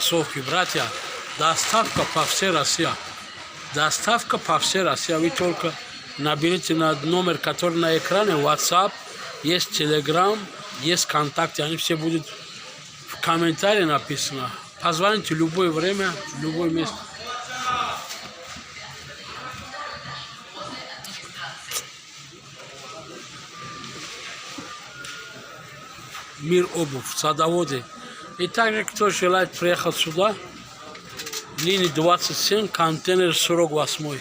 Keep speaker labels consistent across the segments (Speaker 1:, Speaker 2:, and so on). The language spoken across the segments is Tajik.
Speaker 1: Кроссовки, братья. Доставка по всей России. Доставка по всей России. Вы только наберите на номер, который на экране, WhatsApp, есть Telegram, есть контакты. Они все будут в комментарии написано. Позвоните в любое время, в любое место. Мир обувь, садоводы. И также, кто желает приехать сюда, линия 27, контейнер 48.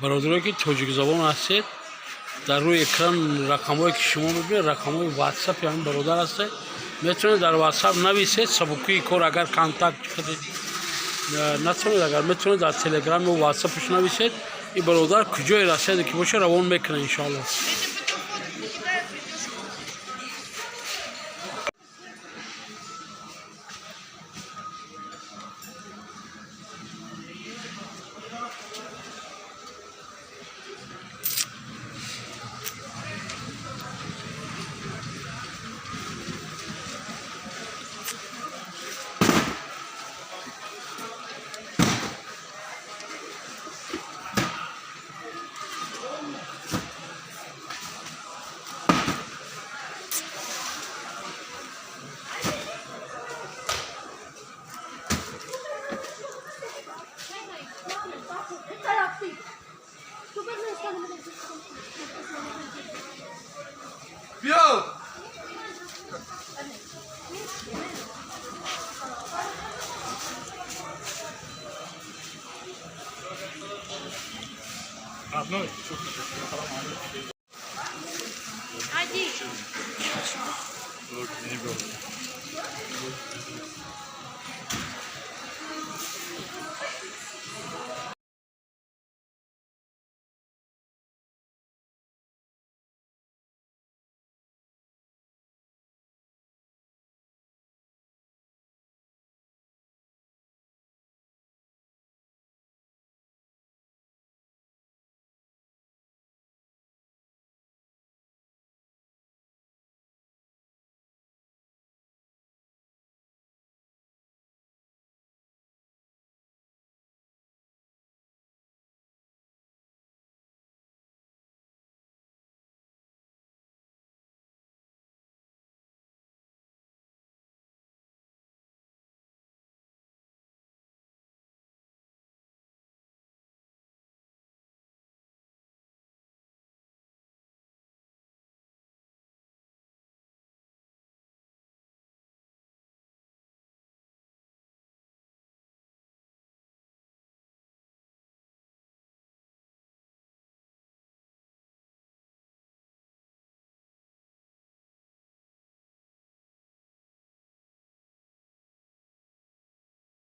Speaker 1: Бародарое, ки тоҷикзабон ҳастед, дар рӯи экран рақамҳое, ки шумо мебинед, рақамҳои ватсапи ҳамин бародар ҳастед. Метавонед дар ватсап нависед. Сабукии кор, агар контакт натавонед, агар метавонед, дар телеграм ё ватсапаш нависед. Ин бародар куҷои Россияде ки боша, равон мекунад, иншоалло.
Speaker 2: Я тебе потом фотку накидаю, придешь, купишь.
Speaker 3: Биё! Родной.
Speaker 2: Ади.
Speaker 3: Не беру.